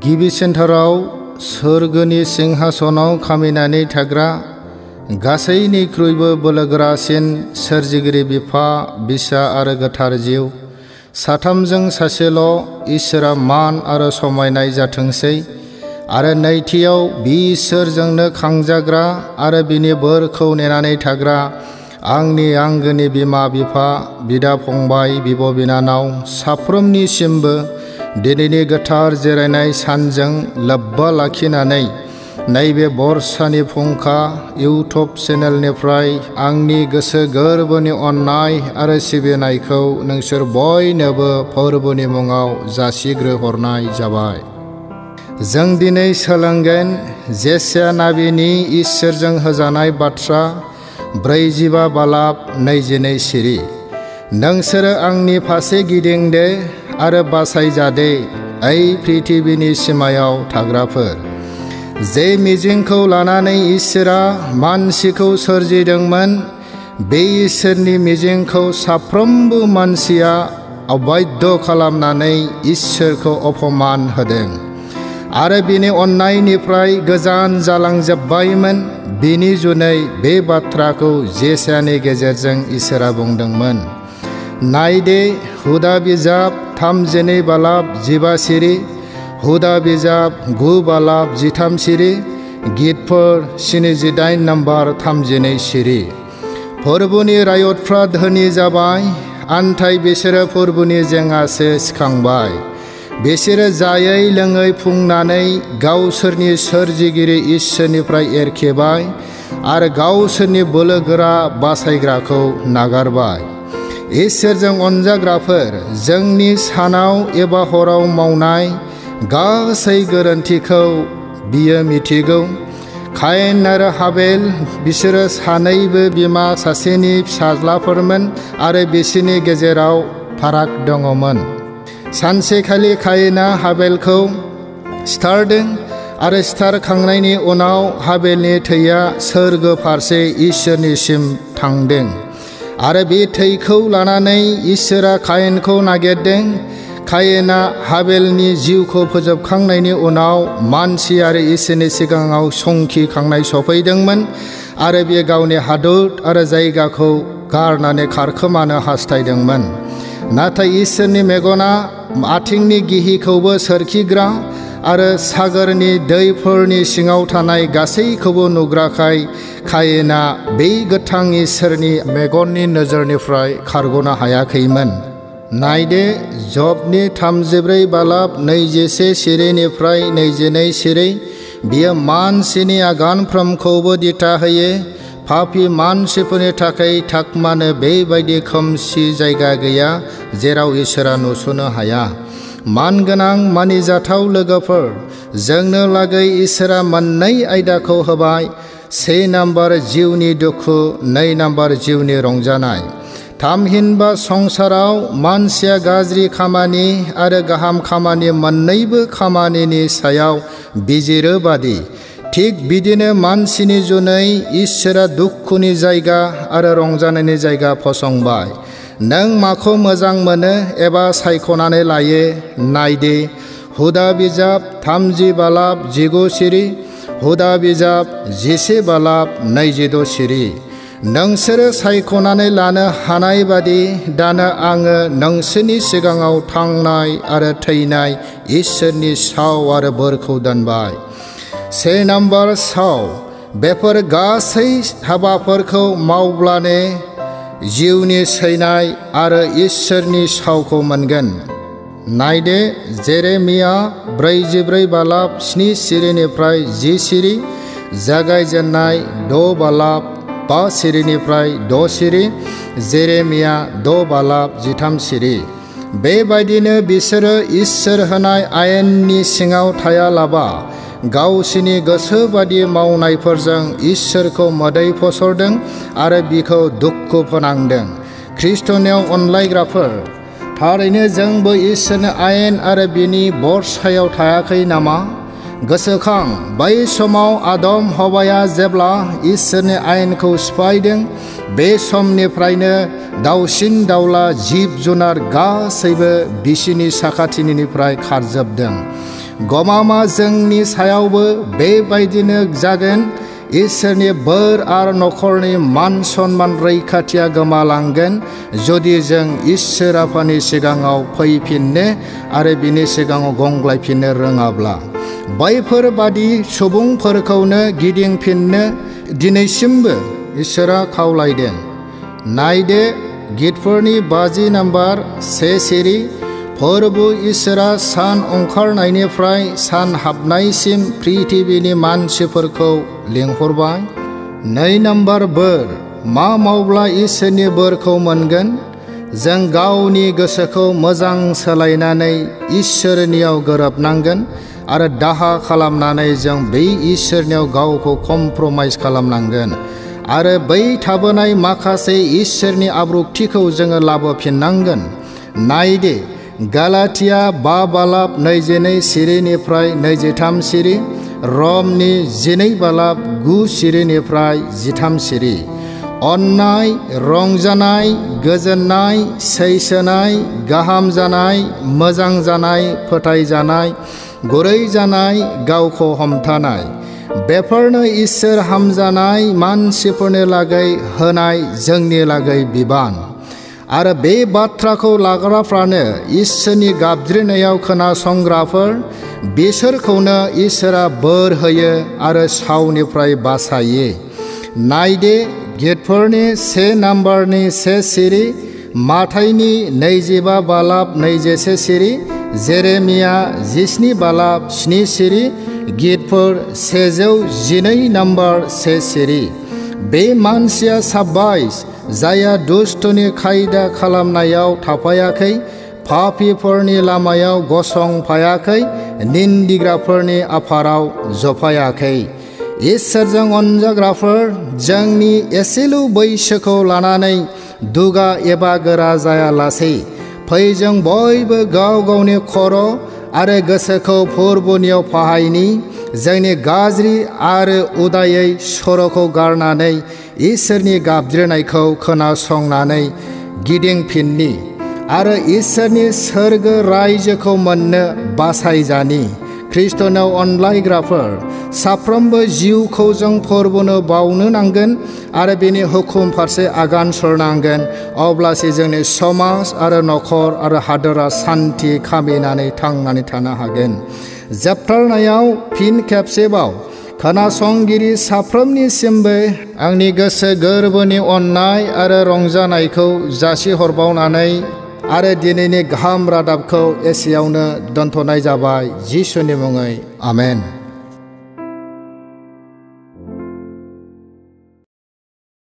गिबि सेन्टाराव सोरगोनि सिंहासनाव खामिनानै थाग्रा गासैनिख्रुइबो बोलोगोरासिन सोरजिगिरि बिफा, बिसा आरो गोथार जिउ साथामजों सासेल' इसोरा मान आरो समायनाय जाथोंसै। आरो नैथियाव बिसोरजोंनो खांजाग्रा आरो बिनि बोरखौ नेनानै थाग्रा आंनि आंगोनि बिमा बिफा, बिदा फंबाय, बिब' बिनानाव साफ्रोमनिसिमबो दिनैनि गोथार जिरायनाय सानजों लोब्बा लाखिनानै नैबे बरसानि फुंखा इउटुब चेनेलनिफ्राय आंनि गोसो गोरबोनि अननाय आरो सिबिनायखौ नोंसोर बयनोबो फोरबोनि मुङाव जासिग्रोहरनाय जाबाय। जों दिनै सोलोंगोन जेसाया नाबिनि इसोरजों होजानाय बाथ्रा 45 बालाब 22 सिरि। नोंसोरो आंनि फारसे गिदिंदे आरो बासायजादे ओइ पृथिबिनि सिमायाव थाग्राफोर। जे मिजिंखौ लानानै इसोरा मानसिखौ सोरजिदोंमोन बे इसोरनि मिजिंखौ साफ्रोमबो मानसिया अबाध्य खालामनानै इसोरखौ अपमान होदों आरो बिनि अननायनिफ्राय गोजान जालांजोब्बायमोन। बिनि जुनै बे बाथ्राखौ जेसायानि गेजेरजों इसोरा बुंदोंमोन। नायदे हुदा बिजाब 32 बालाब 15 सिरि, हुदा बिजाब 9 बालाब 13 सिरि, गितफोर 78 नम्बर 32 सिरि। फोरबोनि रायतफ्रा धोनि जाबाय, आन्थाय बिसोरो फोरबोनि जेंगासो सिखांबाय। बिसोरो जायै लोङै फुंनानै गावसोरनि सोरजिगिरि इसोरनिफ्राय एरखेबाय आरो गावसोरनि बोलोगोरा बासायग्राखौ नागारबाय। इसोरजों अनजाग्राफोर, जोंनि सानाव एबा हराव मावनाय गासै गोरोन्थिखौ बियो मिथिगौ। कायेन आरो हाबेल बिसोरो सानैबो बिमा सासेनि फिसाज्लाफोरमोन आरो बिसोरनि गेजेराव फाराग दङमोन। सानसेखालि कायेना हाबेलखौ सिथारदों आरो सिथारखांनायनि उनाव हाबेलनि थैया सोरगो फारसे इसोरनिसिम थांदों आरो बे थैखौ लानानै इसोरा कायेनखौ नागिरदों। कायेना हाबेलनि जिउखौ फोजोबखांनायनि उनाव मानसि आरो इसोरनि सिगाङाव संखिखांनाय सफैदोंमोन आरो बे गावनि हादर आरो जायगाखौ गारनानै खारखोमानो हास्थायदोंमोन। नाथाय इसोरनि मेगना आथिंनि गिहिखौबो सोरखिग्रा आरो सागोरनि दैफोरनि सिङाव थानाय गासैखौबो नुग्राखाय कायेना बै गोथां इसोरनि मेगननि नोजोरनिफ्राय खारग'नो हायाखैमोन। नायदे जबनि 34 बालाब 21 सिरिनिफ्राय 22 सिरि। बियो मानसिनि आगानफ्रोमखौबो दिथा होयो। पापी मानसिफोरनि थाखाय थाखमानो बेबायदि खोमसि जायगा गैया जेराव इसोरा नुस'नो हाया। मानगोनां मानिजाथाव लोगोफोर, जोंनो लागै इसोरा मोननै आयदाखौ होबाय। 1 नम्बर जिउनि दुखु, 2 नम्बर जिउनि रंजानाय। थामहिनबा संसाराव मानसिया गाज्रि खामानि आरो गाहाम खामानि मोननैबो खामानिनि सायाव बिजिरो बादि, थिग बिदिनो मानसिनि जुनै इसोरा दुखुनि जायगा आरो रंजानायनि जायगा फसंबाय। नों माखौ मोजां मोनो एबा सायख'नानै लायो? नायदे हुदा बिजाब 30 बालाब 19 सिरि, हुदा बिजाब 11 बालाब 26 सिरि। नोंसोरो सायख'नानै लानो हानाय बादि दानो आङो नोंसोरनि सिगाङाव थांनाय आरो थैनाय इसोरनि साव आरो बोरखौ दोनबाय। 1 नम्बर साव। बेफोर गासै हाबाफोरखौ मावब्लानो जिउनि सैनाय आरो इसोरनि सावखौ मोनगोन। नायदे जेरेमिया 44 बालाब 7 सिरिनिफ्राय 10 सिरि, जागायजेननाय 6 बालाब 5 सिरिनिफ्राय 6 सिरि, जेरेमिया 6 बालाब 13 सिरि। बेबायदिनो बिसोरो इसोर होनाय आयेननि सिङाव थायालाबा गावसिनि गोसोबादि मावनायफोरजों इसोरखौ मोदै फसरदों आरो बिखौ दुखु फोनांदों। ख्रिस्टनियाव अनलायग्राफोर, थारैनो जोंबो इसोरनि आयेन आरो बिनि बरसायाव थायाखै नामा? गोसोखां, बै समाव आदम हवाया जेब्ला इसोरनि आयेनखौ सिफायदों बे समनिफ्रायनो दाउसिन दाउला जिब जुनार गासैबो बिसिनि साखाथिनिफ्राय खारजोबदों। गमामा जोंनि सायावबो बेबायदिनो जागोन। इसोरनि बोर आरो नखरनि मान सन्मान रैखाथिया गोमालांगोन जुदि जों इसोर आफानि सिगाङाव फैफिननो आरो बिनि सिगाङाव गंग्लायफिननो रोङाब्ला। बैफोरबादि सुबुंफोरखौनो गिदिंफिननो दिनैसिमबो इसोरा खावलायदों। नायदो गितफोरनि 50 नम्बर 1 सिरि। फोरबो इसोरा सान ओंखारनायनिफ्राय सान हाबनायसिम पृथिबीनि मानसिफोरखौ लिंहरबाय। 2 नम्बर बोर। मा मावब्ला इसोरनि बोरखौ मोनगोन? जों गावनि गोसोखौ मोजां सोलायनानै इसोरनियाव गोरोबनांगोन आरो दाहा खालामनानै जों बै इसोरनियाव गावखौ कमप्रमाइज खालामनांगोन आरो बै थाबोनाय माखासे इसोरनि आब्रुथिखौ जोङो लाबोफिननांगोन। नायदो गालातिया 5 बालाब 22 सिरिनिफ्राय 23 सिरि, रमनि 12 बालाब 9 सिरिनिफ्राय 13 सिरि। अननाय, रंजानाय, गोजोननाय, सैसोनाय, गाहाम जानाय, मोजां जानाय, फोथायजानाय, गुरै जानाय, गावखौ हमथानाय, बेफोरनो इसोर हामजानाय मानसिफोरनि लागै होनाय जोंनि लागै बिबान। आरो बे बाथ्राखौ लाग्राफ्रानो इसोरनि गाबज्रिनायाव खोनासंग्राफोर, बिसोरखौनो इसोरा बोर होयो आरो सावनिफ्राय बासायो। नायदो गितफोरनि 1 नम्बरनि 1 सिरि, माथाइनि 25 बालाब 21 सिरि, जेरेमिया 17 बालाब 7 सिरि, गितफोर 112 नम्बर 1 सिरि। बे मानसिया साबाइस जाया दुष्टनि खायदा खालामनायाव थाफायाखै, पापीफोरनि लामायाव गसंफायाखै, निन्दिग्राफोरनि आफाराव जफायाखै। इसोरजों अनजाग्राफोर, जोंनि एसेल' बैसोखौ लानानै दुगा एबा गोरा जायालासै फै जों बयबो गाव गावनि खर' आरो गोसोखौ फोरबोनियाव फाहायनि, जोंनि गाज्रि आरो उदायै सर'खौ गारनानै इसोरनि गाबज्रिनायखौ खोनासंनानै गिदिंफिननि आरो इसोरनि सोरगो रायजोखौ मोननो बासायजानि। ख्रिस्ट'नाव अनलायग्राफोर, साफ्रोमबो जिउखौ जों फोरबोनो बावनो नांगोन आरो बेनि हुकुम फारसे आगान सुरनांगोन। अब्लासो जोंनि समाज आरो नखर आरो हादोरा सान्थि खामिनानै थांनानै थानो हागोन। जोबथारनायाव फिन खेबसेबाव खोनासंगिरि साफ्रोमनिसिमबो आंनि गोसो गोरबोनि अननाय आरो रंजानायखौ जासिहरबावनानै आरो दिनैनि गाहाम रादाबखौ एसेयावनो दोनथ'नाय जाबाय। जिसुनि मुङै आमेन।